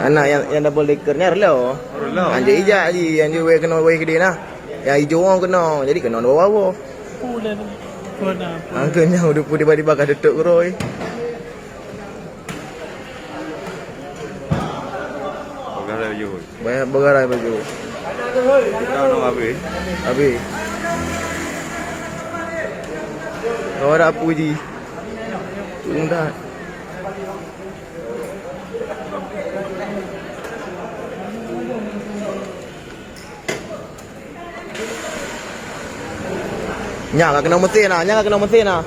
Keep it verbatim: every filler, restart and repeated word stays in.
Anak nyang, nyang double decker nyan reuloh. Reuloh. Anjay ijak ji, anjay wéh keunoe wéh keudéh na. Nyang ijo ngon keunoe, jadi keunoe dua boh. Pulan keunoe. Angkeun nyang udah pun tiba-tiba ka tutup keurôi. Bagah laju. Banyak begarai baju. Kita nak habis. Habis. Kau ada apa ji? Tunggu dah. Nyan ka keunoe meusén na, nyan ka keunoe meusén na.